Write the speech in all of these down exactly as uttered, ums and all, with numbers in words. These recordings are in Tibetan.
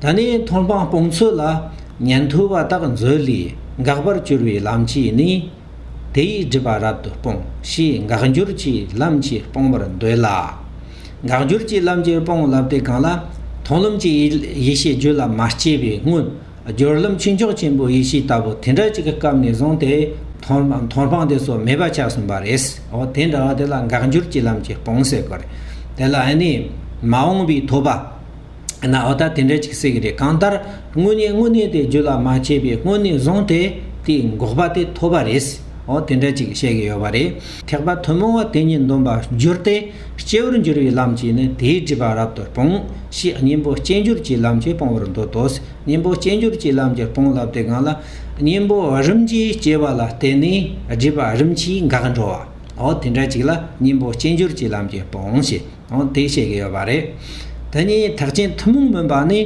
ད་ནི་མཐོང་སྤང་སྤོང་ཚུལ་ལ། ཉན་ཐོས་པ་དག་མཛོད་ལས། འགག་པར་གྱུར་པའི་ལམ་གྱིས་ནི། དེ་ཡི་སྒྲིབ་པ་རབ་ཏུ་སྤོང་། ཞེས་འགག་འགྱུར་གྱི་ལམ་གྱིས་སྤོང་བར་འདོད་ལ། འགག་འགྱུར་གྱི་ལམ་གྱིས་སྤོང་ལབ་དེ་གང་ལ། མཐོང་ལམ་གྱི་ཡེ་ཡེ་ཤེས་རྒྱུད་ལ་མ་སྐྱེས་པའི་སྔོན། སྦྱོར་ལམ་ཆོས་མཆོག་ཆེན་པོའི་ཡེ་ཤེས་ལྟ་བུ་དེ་འདྲ་ཅིག་གི་སྐབས་ནས་བཟུང་སྟེ། མཐོང་མཐོང་སྤང་དེ་ཚོ་མེད་པ་ཆགས་ཟིན་པ་རེད། འོ་དེ་འདྲ་བ་དེ་ལ་འགག་འགྱུར་གྱི་ལམ་གྱིས་སྤོང་ཟེར་གོ་རེད། དེ་ལ་ཨ་ནི་མ་འོངས་པའི་ཐོབ་པ། ན་འོ་ད་དེ་འདྲ་ཅིག་ཟེར་གི་རེད། གང་ལྟར་དངོས་གནས་དངོས་གནས་དེ་རྒྱུད་ལ་མ་སྐྱེས་པའི་སྔོན་ནས་བཟུང་སྟེ་དེའི་འགོག་པ་དེ་ཐོབ་པ་རེད། འོ་དེ་འདྲ་ཅིག་བཤད་གི་ཡོད་པ་རེད། ཐེག་པ་ཐུན་མོང་བ་དེ་ཉིད་འདོམས་པར་གྱུར་ཏེ། སྐྱེ་བར་འགྱུར་བའི་ལམ་གྱིས་ནི་དེའི་སྒྲིབ་པ་རབ་ཏུ་སྤོང་། ཞེས་གཉེན་པོ་སྐྱེ་འགྱུར་གྱི་ལམ་གྱིས་སྤོང་བར་འདོད་དོ། གཉེན་པོ་སྐྱེ་འགྱུར་གྱི་ལམ་གྱིས་སྤོང་ལབ་དེ་གང་ལ། གཉེན་པོ་རིམ་གྱིས་སྐྱེ་བ་ལ་བརྟེན་ནས་སྒྲིབ་པ་རིམ་གྱིས་འགག་འགྲོ་བ། འོ་དེ་འདྲ་ཅིག་ལ་གཉེན་པོ་སྐྱེ་འགྱུར་གྱི་ལམ་གྱིས་སྤོང་ཞེས། འོ་དེ་བཤད་ཀྱི་ཡོད་པ་རེད། དེ་ཉིད་ཐེག་ཆེན་ཐུན་མོང་མིན་པ་ནི།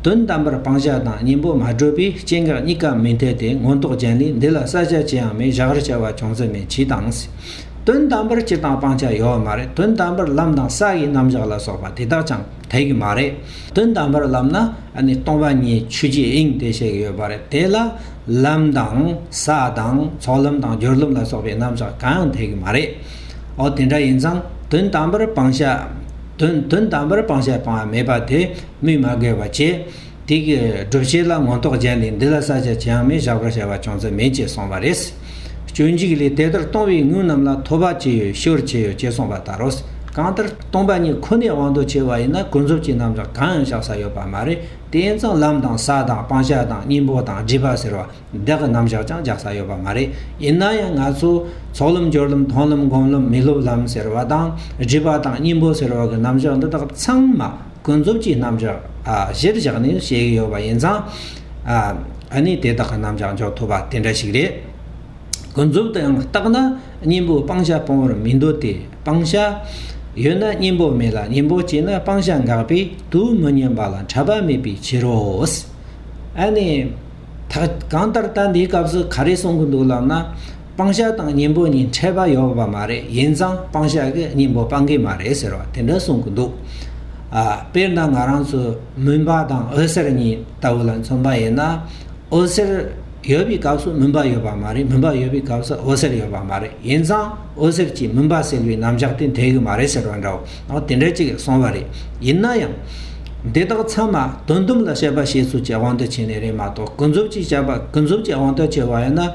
དོན་དམ་པར་སྤང་བྱ་དང་གཉེན་པོ་མ་གྲུབ་པས་སྐྱེ་འགག་གཉིས་ཀ་མི་འཐད་དེ། མངོན་རྟོགས་རྒྱན་ལས་འདི་ལ་བསལ་བྱ་ཅི་ཡང་མེད། གཞག་པར་བྱ་བ་ཅུང་ཟད་མེད་ཅེས་དང་། དོན་དམ་པར་སྤྱིར་བཏང་སྤང་བྱ་ཡོད་མ་རེད། དོན་དམ་པར་ལམ་དང་ས་ཡི་རྣམ་གཞག་ལ་སོགས་པ་དེ་དག་ཀྱང་འཐད་ཀྱི་མ་རེད། དོན་དམ་པར་ལམ་ན་ཨ་ནི་སྟོང་པ་ཉིད་ཆོས་ཀྱི་དབྱིངས་དེ་བཤད་ཀྱི་ཡོད་པ་རེད། དེ་ལ་ལམ་དང་ས་དང་ཚོགས་ལམ་དང་སྦྱོར་ལམ་ལ་སོགས་པའི་རྣམ་གཞག་གང་ཡང་འཐད་ཀྱི་མ་རེད། འོ་དེ་འདྲ་ཡིན་ཙང་དོན་དམ་པར་སྤང་བྱ། དོན་དོན་དམ་པར་སྤང་བྱ་སྤང་བ་མེད་པ་དེ་སྨོས་མ་དགོས་པ་བྱས། དེ་གི་སྒྲུབ་བྱེད་ལ་མངོན་རྟོགས་རྒྱན་ལས་འདི་ལ་བསལ་བྱ་ཅི་ཡང་མེད། གཞག་པར་བྱ་བ་ཅུང་ཟད་མེད་ཅེས་གསུངས་པ་རེད། སྤྱོད་འཇུག་ལས་དེ་ལྟར་སྟོང་པའི་ངོའི་རྣམས་ལ་ཐོབ་པ་ཅི་ཡོད་ཤོར་ཅི་ཡོད་ཅེས་གསུངས་པ་ལྟར་རོ། གང་ལྟར་སྟོང་པ་ཉིད་ཁོ་ནའི་དབང་དུ་བྱས་པ་ཡིན་ན་ཀུན་རྫོབ་ཀྱི་རྣམ་གཞག་གང་ཡང་བཞག་ས་ཡོད་པ་མ་རེད། དེ་ཡིན་ཙང་ལམ་དང་ས་དང་སྤང་བྱ་དང་གཉེན་པོ་དང་སྒྲིབ་པ་ཟེར་བ་འདི་གི་རྣམ་གཞག་ཀྱང་བཞག་ས་ཡོད་པ་མ་རེད། ཡིན་ན་ཡང་ང་ཚོ་ཚོགས་ལམ་སྦྱོར་ལམ་མཐོང་ལམ་སྒོམ་ལམ་མི་སློབ་ལམ་ཟེར་བ་དང་སྒྲིབ་པ་དང་གཉེན་པོ་ཟེར་བ་གི་རྣམ་གཞག་འདི་དག་ཚང་མ། ཀུན་རྫོབ་ཀྱི་རྣམ་གཞག་ཨ་གཞིར་བཞག་ནས་བཤད་ཀྱི་ཡོད་པ་ཡིན་ཙང་། ཨ་ཨ་ནི་དེ་དག་གི་རྣམ་གཞག་འཇོག་ཐུབ་པ་དེ་འདྲ་ཞིག་རེད། ཀུན་རྫོབ་ཏུ་ཡང་བརྟགས་ན་གཉེན་པོས་སྤང་བྱ་སྤོང་བར་མི་འདོད་དེ། སྤང་བྱ་ཡོད་ན་གཉེན་པོ་མེད་ལ། གཉེན་པོ་སྐྱེས་ན་སྤང་བྱ་འགག་པས་དུས་མི་མཉམ་པ་ལ་འཕྲད་པ་མེད་པའི་ཕྱིར་རོ། ཨ་ནི། ད་གང་ལྟར་ད་འདིའི་སྐབས་སུ་ག་རེ་གསུང་གི་འདུག་ལབ་ན། སྤང་བྱ་དང་གཉེན་པོ་གཉིས་འཕྲད་པ་ཡོད་པ་མ་རེད། ཡིན་ཙང་སྤང་བྱ་གིས་གཉེན་པོ་སྤང་གི་མ་རེད་ཟེར་བ་དེ་འདྲ་གསུང་གི་འདུག་ཨ་དཔེར་ན་ང་རང་ཚོ་མུན་པ་དང་འོད་གསལ་གཉིས་ལྟ་བུ་ལ་མཚོན་པ་ཡིན་ན། འོད་གསལ་ཡོད་པའི་སྐབས་སུ་མུན་པ་ཡོད་པ་མ་རེད། མུན་པ་ཡོད་པའི་སྐབས་སུ་འོད་གསལ་ཡོད་པ་མ་རེད། ཡིན་ཙང་འོད་གསལ་གྱིས་མུན་པ་སེལ་བའི་རྣམ་གཞག་དེ་འཐད་གི་མ་རེད་ཟེར་བ་འདྲ་བོ་དེ་འདྲ་ཅིག་གསུངས་པ་རེད། ཡིན་ན་ཡང་། འདི་དག་ཚང་མ་དོན་དམ་ལ་དཔྱད་པ་བྱེད་ཚུལ་གྱི་དབང་དུ་བྱས་ནས་རེད་མ་གཏོགས། ཀུན་རྫོབ་ཀྱི་དཔྱད་པ་ཀུན་རྫོབ་ཀྱི་དབང་དུ་བྱས་པ་ཡིན་ན།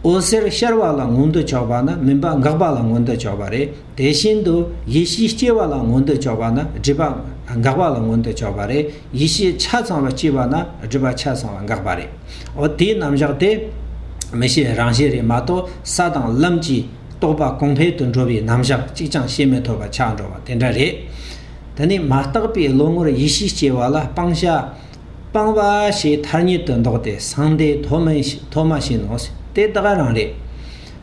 འོད་གསལ་ཤར་བ་ལ་མངོན་དུ་ཕྱོགས་པ་ན་མུན་པ་འགག་པ་ལ་མངོན་དུ་ཕྱོགས་པ་རེད། དེ་བཞིན་དུ་ཡེ་ཤེས་སྐྱེ་བ་ལ་མངོན་དུ་ཕྱོགས་པ་ན་སྒྲིབ་པ་འགག་པ་ལ་མངོན་དུ་ཕྱོགས་པ་རེད། ཡེ་ཤེས་ཆ་ཚང་བ་སྐྱེས་པ་ན་སྒྲིབ་པ་ཆ་ཚང་བ་འགག་པ་རེད། འོ་དེའི་རྣམ་གཞག་དེ་མི་ཤེས་རང་ཤེས་རེད་མ་གཏོགས་ས་དང་ལམ་གྱི་རྟོགས་པ་གོང་འཕེལ་དུ་འགྲོ་བའི་རྣམ་གཞག་གཅིག་ཀྱང་བྱེད་མི་ཐུབ་པ་ཆགས་འགྲོ་བ་དེ་འདྲ་རེད། དེ་ནས་མ་བརྟགས་པའི་བློ་ངོར་ཡེ་ཤེས་སྐྱེ་བ་ལ་སྤང་བྱ། སྤང་བ་ཞེས་ཐ་སྙད་དུ་འདོགས་ཏེ་སངས་འདས་ཐོབ་མིན་ཞེས་ཐོབ་མ་ཤེས་ནོ། དེ་ད་ག་རང་རེད།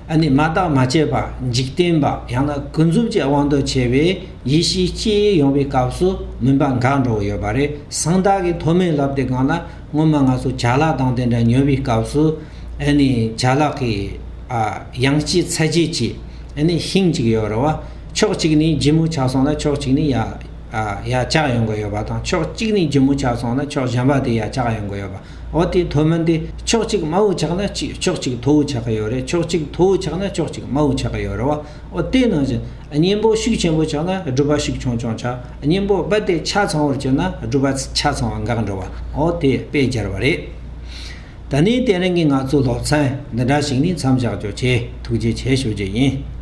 ཨ་ནི་མ་བརྟགས་མ་དཔྱད་པ་འཇིག་རྟེན་པ་ཡང་ན་ཀུན་རྫོབ་ཀྱི་དབང་དུ་བྱས་པའི་ཡེ་ཤེས་སྐྱེས་ཡོང་བའི་སྐབས་སུ་མུན་པ་འགག་འགྲོ་གི་ཡོད་པ་རེད། སངས་རྒྱས་ཀྱི་ཐོབ་མིན་ལབ་དེ་གང་ལ། སྔོན་མ་ང་ཚོ་ཅ་ལག་དང་དེ་འདྲ་ཉོ་བའི་སྐབས་སུ། ཨ་ནི་ཅ་ལག་གི་ཨ་ཡང་སྐྱེས་ཚ་སྐྱེས་ཀྱི་ཨ་ནི་ཤིང་གཅིག་ཡོད་རེད་བ། ཕྱོགས་གཅིག་ནས་ལྗིད་མོ་ཆགས་སོང་ན་ཕྱོགས་གཅིག་ནས་ཡ་ཨ་ཡ་ཆགས་ཡོང་གི་ཡོད་པ་དང་། ཕྱོགས་གཅིག་ནས་ལྗིད་མོ་ཆགས་སོང་ན་ཕྱོགས་གཞན་པ་དེ་ཡ་ཆགས་ཡོང་གི་ཡོད་པ། འོ་དེ་མཐོ་དམན་དེ་ཕྱོགས་གཅིག་དམའ་བོ་ཆགས་ན་གཅིག་ཕྱོགས་གཅིག་མཐོ་བོ་ཆགས་ཀྱི་ཡོད་རེད། ཕྱོགས་གཅིག་མཐོ་བོ་ཆགས་ན་ཕྱོགས་གཅིག་དམའ་བོ་ཆགས་ཀྱི་ཡོད་རེད་བ། འོ་དེ་ནང་བཞིན་གཉེན་པོ་ཤུགས་ཆེན་པོ་ཆགས་ན་སྒྲིབ་པ་ཤུགས་ཆུང་ཆུང་ཆགས། གཉེན་པོ་རྦད་དེ་ཆ་ཚང་བར་གྱུར་ན་སྒྲིབ་པ་ཆ་ཚང་བ་འགག་འགྲོ་བ། འོ་དེ་དཔེ་སྦྱར་བ་རེད། ད་ནི་དེ་རིང་གི་ང་ཚོའི་སློབ་ཚན་འདི་འདྲ་ཞིག་ནས་མཚམས་བཞག་རྒྱུ་བྱས། ཐུགས་རྗེ་ཆེ་ཞུ་རྒྱུ་ཡིན།